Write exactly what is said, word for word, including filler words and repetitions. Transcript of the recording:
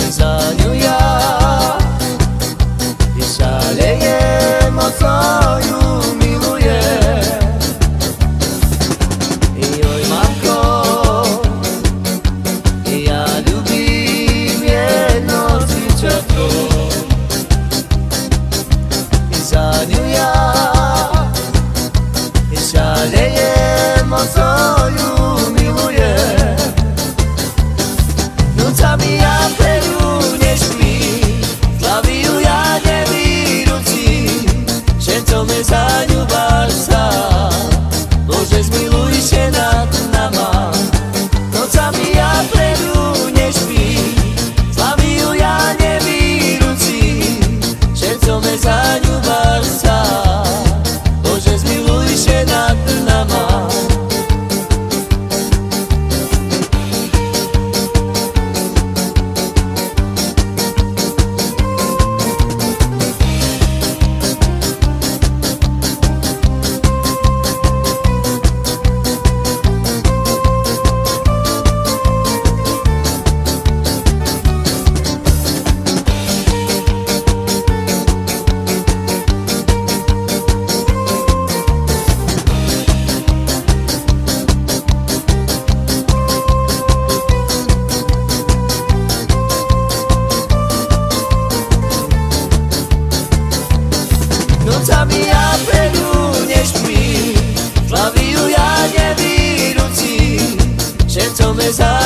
Za nju ja, i šaleje, mo so ju miluje. I joj, majko, ja ljubim jedno sičatko. Za nju ja, i šaleje, mo so ju miluje. Noca mi ja pre nju nje špi, slaviju ja njevi ruci, šen co me za nju barsa, Bože, zmiluj ša nad nama. Noca mi ja pre nju nje špi, slaviju ja njevi ruci, šen co me za nju barsa, Bože, zmiluj ša nad nama. Noca mi ja pre nju nje špi, slaviju ja njevi ruci, šen co me za